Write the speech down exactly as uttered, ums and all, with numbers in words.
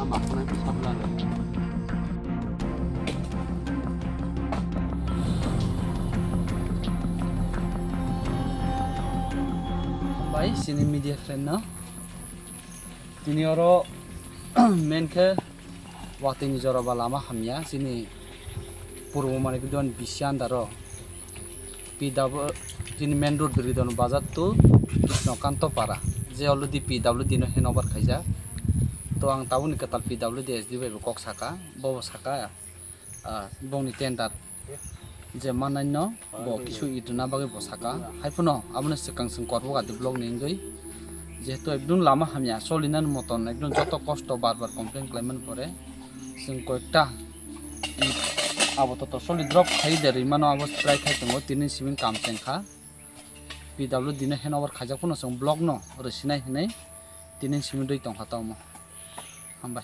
Pakhwnai bwsa bwla rw. Hambai chini media friend no. Tini oro main khe watwi ni jora ba lama hamya chini purbo mani kidon bisi andaro. P W chini main road Birgidon bazar to Krishno Kanto para, je already P W D no handover khaijak. To ang tabukni kwtal P W D S D bai bo kok saka, bo bo saka, ah, bongni tender je manai no bo kisu iduna bagwi bo saka. Hai phano aboni swkang swng korbok adi block ni wngwi, jehetu ekdum lama hamya, solinani moton ekdum joto kosto bar bar complain khlaimani pore chwng koyekta abo to tosoli drop khai de rwi mano, abo try khai tongo, tini simi kam chengkha. P W D no handover khaijak phano chwng block no rwsinai hinwi tini simi dui tongkha tamo. Hambai.